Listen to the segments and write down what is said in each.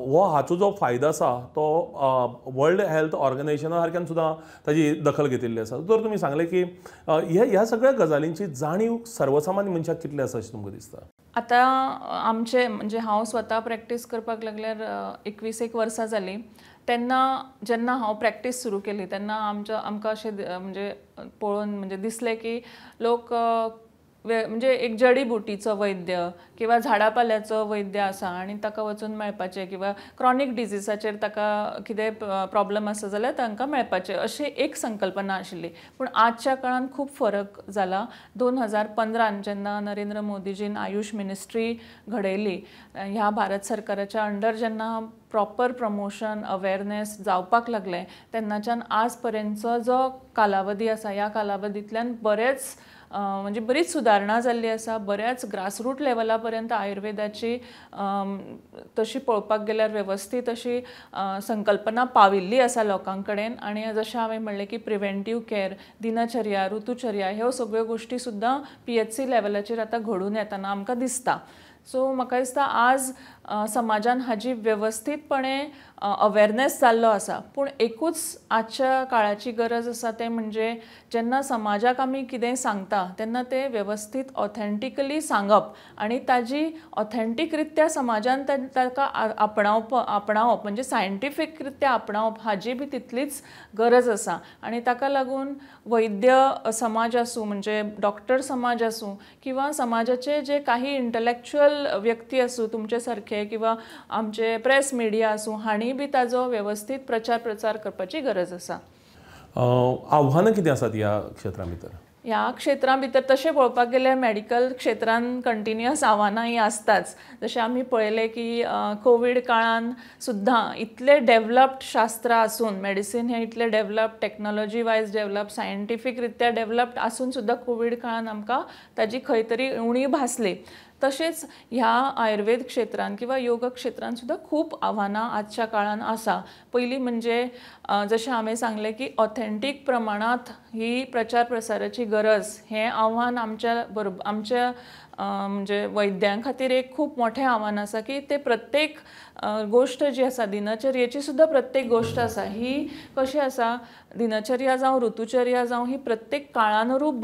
हो हाचो जो फायदो आसा तो वर्ल्ड हेल्थ ऑर्गनायझेशना सारक्यान सुद्दां ताजी दखल घेतिल्ली आसा. तर तुमी सांगलें की ह्या सगळ्या गजालींची जाणीव सर्वसामान्य मनशाक कितली आसा अशें तुमकां दिसता? आतां आमचे म्हणजे हांव स्वता प्रॅक्टीस करपाक लागल्यार 21 वर्सां जालीं. तेन्ना जेन्ना हांव प्रॅक्टीस सुरू केली तेन्ना आमकां अशें म्हणजे पळोवन म्हणजे दिसलें की लोक म्हणजे एक जडी बुटीचो वैद्य किंवा झाडा पाल्याचो वैद्य आसा आनी ताका वचून मेळपाचें किंवा क्रॉनीक डिजीजाचेर ताका कितें प्रॉब्लम आसा जाल्यार तांकां मेळपाचें अशी एक संकल्पना आशिल्ली. पूण आजच्या काळान खूब फरक जाला. 2015 जेन्ना नरेंद्र मोदीजीन आयुष मिनिस्ट्री घडयली, ह्या भारत सरकाराच्या अंडर जेन्ना प्रॉपर प्रमोशन अवेरनेस जावपाक लागलें तेन्नाच्यान आज पर्यंतचो जो कालावधी आसा ह्या कालावधींतल्यान बरेच म्हणजे बरीच सुदारणा जाल्ली आसा. बऱ्याच ग्रासरूट लेवला पर्यंत आयुर्वेदाची तशी पळोवपाक गेल्यार वेवस्थीत अशी संकल्पना पाविल्ली आसा लोकां कडेन. आनी जशें हांवें म्हणलें की प्रिवेंटीव केअर, दिनचर्या, ऋतुचर्या ह्यो सगळ्यो गोश्टी सुद्दां PHC लेवलाचेर आतां घडून येतना आमकां दिसता. सो म्हाका दिसता आज समाजान हाजी वेवस्थीतपणे अवेरनेस जाल्लो आसा. पूण एकूच आजच्या काळाची गरज आसा तें म्हणजे जेन्ना समाजाक आमी कितें सांगता तेन्ना तें वेवस्थीत ऑथेंटिकली सांगप आनी ताजी ऑथेंटीक रित्या समाजान ताका आपणावप म्हणजे सायंटिफीक रित्या आपणावप हाजी बी तितलीच गरज आसा. आनी ताका लागून वैद्य समाज आसूं म्हणजे डॉक्टर समाज आसूं किंवा समाजाचे जे काही इंटलेक्च्युअल व्यक्ती आसूं तुमचे सारखे किंवा आमचे प्रेस मिडिया आसूं हांणी बी ताजो वेवस्थीत प्रचार प्रसार करपाची गरज आसा. आव्हानां कितें आसात ह्या क्षेत्रां भितर? ह्या क्षेत्रां भितर तशें पळोवपाक गेल्यार मेडिकल क्षेत्रान कंटिन्युअस आव्हानां हीं आसताच. जशें आमी पळयलें की कोवीड काळान सुद्दां इतलें डेवलप्ड शास्त्र आसून मेडिसीन हें इतलें developed, technology wise develop, scientific रित्या डेवलप्ड आसून सुद्दां कोवीड काळान आमकां ताजी खंय तरी उणीव भासली. तशेंच ह्या आयुर्वेद क्षेत्रान किंवा योग क्षेत्रान सुद्दां खूब आव्हानां आजच्या काळान आसा. पयलीं म्हणजे जशें हांवें सांगलें की ऑथेंटीक प्रमाणांत ही प्रचार प्रसाराची गरज हें आव्हान आमच्या बरोबर आमच्या म्हणजे वैद्यां खातीर एक खूब मोठें आव्हान आसा की ते प्रत्येक गोश्ट जी आसा दिनचर्येची सुद्दां प्रत्येक गोश्ट आसा ही कशी आसा दिनचर्या जावं ऋतुचर्या जावं ही प्रत्येक काळानुरूप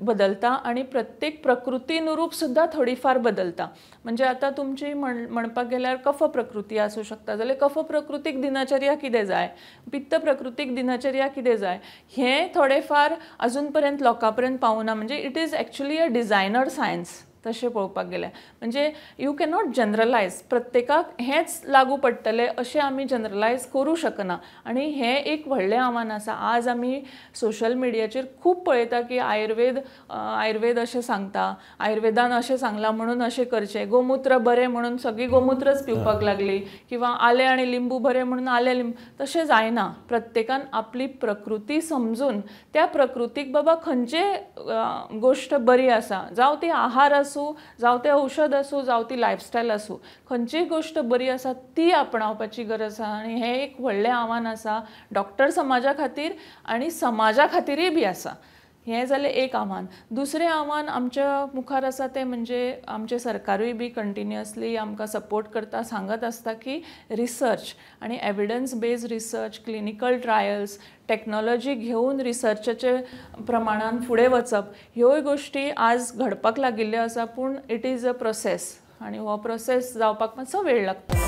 बदलता आनी प्रत्येक प्रकृतीनुरूप सुद्दां थोडी फार बदलता. म्हणजे आतां तुमची म्हणपाक गेल्यार कफ प्रकृती आसूं शकता जाल्यार कफ प्रकृतीक दिनचर्या कितें जाय, पित्त प्रकृतीक दिनचर्या कितें जाय हें थोडें फार अजून पर्यंत लोकां पर्यंत पावना. म्हणजे it is actually a designer science तशें पळोवपाक गेल्यार म्हणजे you cannot generalise, प्रत्येकाक हेंच लागू पडटलें अशें आमी जनरलायज करूं शकना आनी हें एक व्हडलें आव्हान आसा. आज आमी सोशल मिडियाचेर खूब पळयता की आयुर्वेद आयुर्वेद अशें सांगता, आयुर्वेदान अशें सांगलां म्हणून अशें करचें, गोमुत्र बरें म्हणून सगळीं गोमुत्रच पिवपाक लागली किंवा आलें आनी लिंबू बरें म्हणून आलें लिंबू, तशें जायना. प्रत्येकान आपली प्रकृती समजून त्या प्रकृतीक बाबा खंयचे गोश्ट बरी आसा, जावं ती आहार आसूं जावं तें औषध आसूं जावं ती लायफस्टायल आसूं, खंयचीय गोश्ट बरी आसा ती आपणावपाची गरज आसा. आनी हें एक व्हडलें आव्हान आसा डॉक्टर समाजा खातीर आनी समाजा खातीरय बी आसा. हें जालें एक आव्हान. दुसरें आव्हान आमच्या मुखार आसा तें म्हणजे आमचें सरकारूय बी कंटिन्युअसली आमकां सपोर्ट करता, सांगत आसता की रिसर्च आनी evidence based research, clinical trials, technology घेवन रिसर्चाचे प्रमाणान फुडें वचप ह्योय गोश्टी आज घडपाक लागिल्ल्यो आसा. पूण it is a process आनी हो प्रोसेस जावपाक मातसो वेळ लागता.